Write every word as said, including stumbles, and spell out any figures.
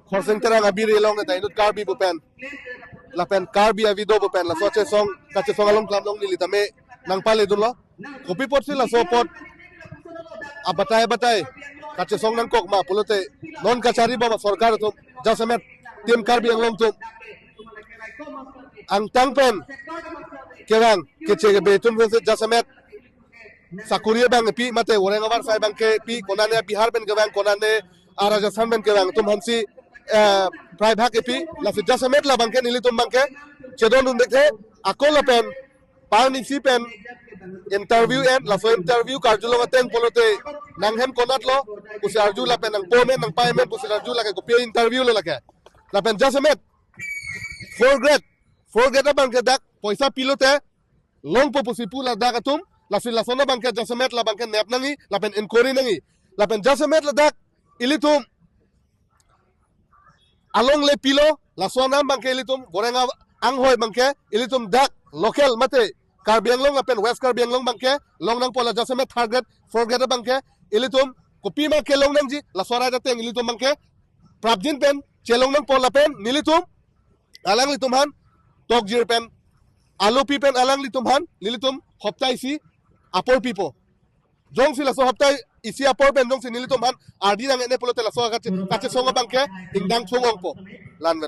Khorsing Terang abiri along ta inut Karbi pu pen lapen Karbi avideo pu pen laso kachesong, kachesong along klam along neli tame nangpale dunlo. Kopi apotsi laso apot abatai abatai kachesong nangkok ma pulote non kachari bom sorkar atum jasemet Team Karbi Anglong atum angtan pen kevang keche kebe atum pensi jasemet sakuri abang kepi mate goreng avarsai abang kepi, konane Bihar pen kevang, konane Rajasthan pen kevang atum aphansi eh, prai bhag kepi, lasi jasemet labang ke nelitum abang ke chedondun thekthe, ako lapen parnisi pen interview en, laso interview karju along ateng pulote nanghem konatlo pusi arju lapen nangpo amen nangpai amen pusi arju, lake kopi interview lo lake. Lapen jasemet fourth grade, fourth grade abang ke dak poisa pilote longpo pusi pu ladak atum, lasi lason abang ke jasemet labang ke nep nangji lapen inquiry nangji. Lapen jasemet ladak ilitum alongle pilo, lason abang ke ilitum goreng a-, anghoi abang ke ilitum dak local mate Karbi Anglong lapen West Karbi Anglong abang ke long nangpo, la jasemet third grade, fourth grade abang ke ilitum kopima kelong nangji, laso arai ateng ilitum abang ke prapjin pen chelong nangpo lapen nelitum alanglitum aphan tokjir pen alopi pen alanglitum aphan nelitum hopta isi apor pipo. Jongsi laso hopta isi apor pen jongsi nelitum aphan ardi nang-ene pulote laso kache, kachesong abang ke ingdeng thung ongpo. La-an vel.